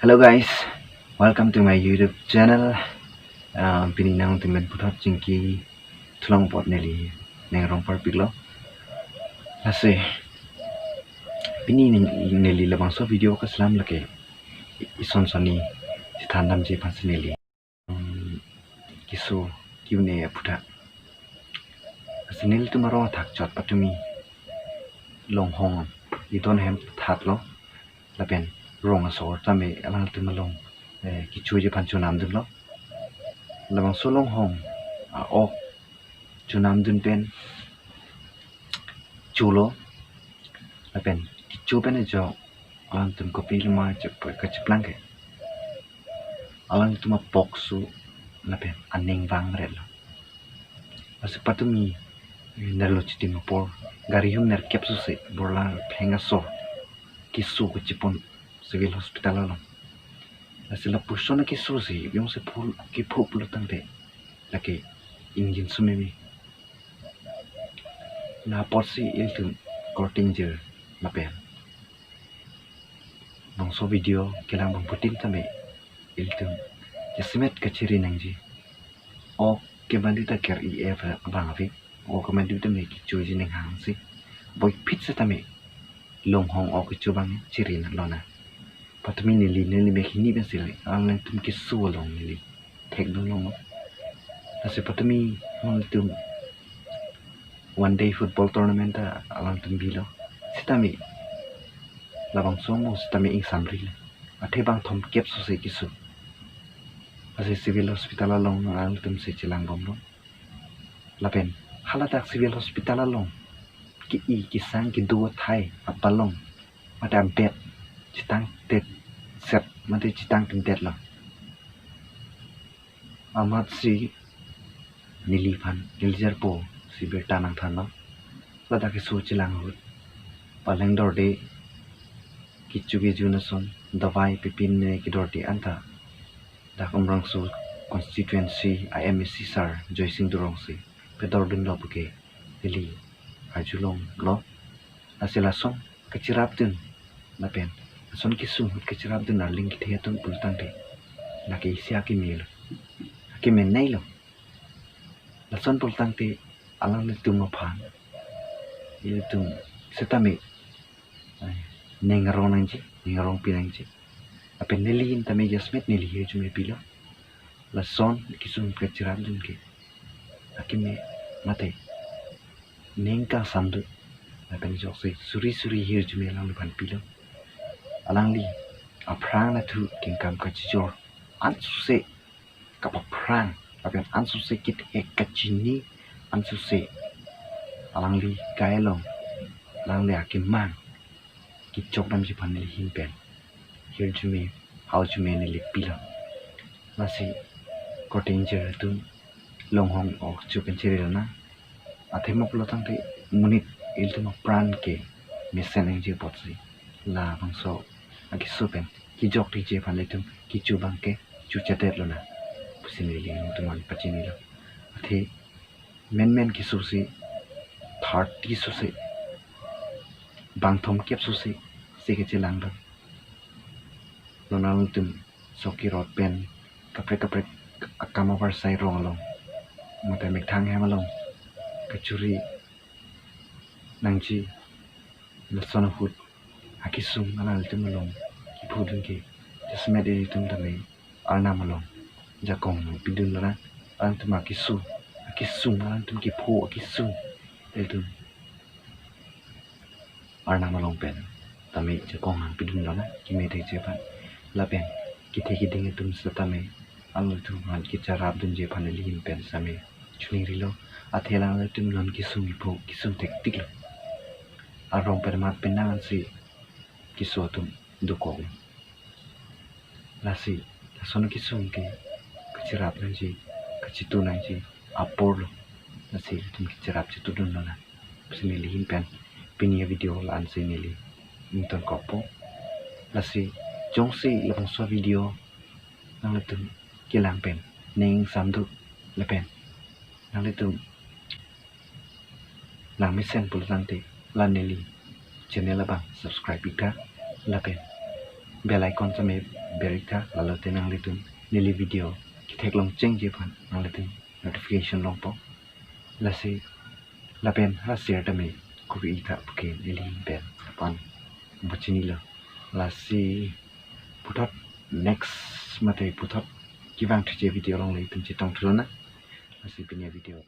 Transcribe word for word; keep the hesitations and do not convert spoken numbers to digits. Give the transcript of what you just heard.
Hello guys, welcome to my YouTube channel. Uh, pini nangtum pen puthot chingki thulong apot neli ning arong parpiklo. Lasi pini ning- neli labangso video kaselam lake ison sonni chethan damji aphansi neli. Hmm, keso ke-un-e aputhak. Lasi nelitum arong athak chot patumi longhong idon ahem thatlo. Lapen rong asor tame alangtum along, eh, kechoji aphan chonamdunlo. Labangso longhong a-ok chonamdun pen cholo. Lapen kecho pen ajok alangtum kopi lima chep- kacheplang ke alangtum apokso lapen aning vangretlo. Lasi patumi, eh, nerlo chitim apor gari hum nerkep sose borlang pheng asor keso kachepon civil hospital along. Lasi lapuson keso si yong se phul kepho pulo tangte lake ingjinso meme. La apotsi ilitum korte ingjir lapen bangso video kelang abangphutin tame ilitum jasemet kachiri nangji. Ok kebandi ta ker-i-e abang ave. Ok kebandi tame kechoji ning hangsi boiphit setame longhong ok kecho abang chiri nang lona. Patumi neli neli mek hini pensi le alangtum keso along neli thekdun longlo. Lasi patumi alangtum one day football tournament ta alangtum bilo. Setame labangso mo setame ingsamrilo. Athe bang thomkep sose keso. Lasi civil hospital along alangtum si chelangbomlo. Lapen haladak civil hospital along ke-i kesang kedo athai apalong mate abed chetangtet set mate chetangtedetlo. Amatsi neliphan neli jarpo si birta nangthanlo. Ladak keso chelang ahut paleng dorde kecho kejun ason davai pipin ne kedorde anta dak Umrangso constituency a-M A C sir Joysing Teron si pedordunlo puke neli arjulonglo. Lasi lason kacherapdun lapen lason kesung ahut kacherapdun arling kethe atum pulo tangte lake isi akemelo, akemeneilo. Lason pulo tangte alanglitum aphan ilitum setame, eh, ning arong nangji, ning arongpi nangji. Lapen neli tame jasemet neli hirjume pilo. Lason kesung kacherapdun ke akeme mate ning kangsamdun. Lapen ajoksi suri suri hirjume alangliphan pilo. Alangli aphrang nathu kengkam kachijor ansose kapaphrang lapen ansose kethek kachini ansose alangli kai along alangli akemang kechok damji aphan neli ahin pen hirjume haojume neli pilo. Lasi korte ingjir atum longhong ok kecho pen chiri lonang. Athema pulo tangte monit ilitum apran ke mesen nangji apotsi labangso akeso pen kejok tiji aphan ilitum kecho abang ke chochadet lonang pusi neli nangtum aphan pachinilo. Athe menmen keso si thirty sose bang thomkep sose si kachelangdun. Non alangtum sok kerot pen kaprek kaprek akam avarsai rong along mate methang hem along kachiri nangji. Lason ahut akesung alanglitum along kephodun ke jasemet ilitum tame Arnam along jakong pidun lonang. Alangtum akeso akesung alangtum kepho akesung ilitum Arnam along pen tame jakong hang pidun lonang keme thekji aphan. Lapen kethe keding atum setame alangtum aphan kacharapdunji aphan neli ahin pen same choningrilo. Athe alangtum non kesung kepho kesung thektiklo. Arong permat penang ansi keso atum dokoklo. Lasi lason kesung ke kacherap nangji, kachetu nangji aporlo. Lasi ilitum kacherap chetudun lonang pusi neli ahin pen pini avideo la-ansi neli ingtonkokpo. Lasi jongsi labangso video nanglitum kelang pen ning samdun lapen nanglitum langmesen pulo tangte la neli channel abang subscribe ik tha lapen bell icon tame ber-ik tha, lalote nanglitum neli video ketheklong chengji aphan nanglitum notification longpo. Lasi lapen ha share tame kuri-ik tha puke neli bell aphan bochinilo. Lasi puthot next mate puthot kevang thuche video along ilitum chetong thulonang. Lasi pini avideo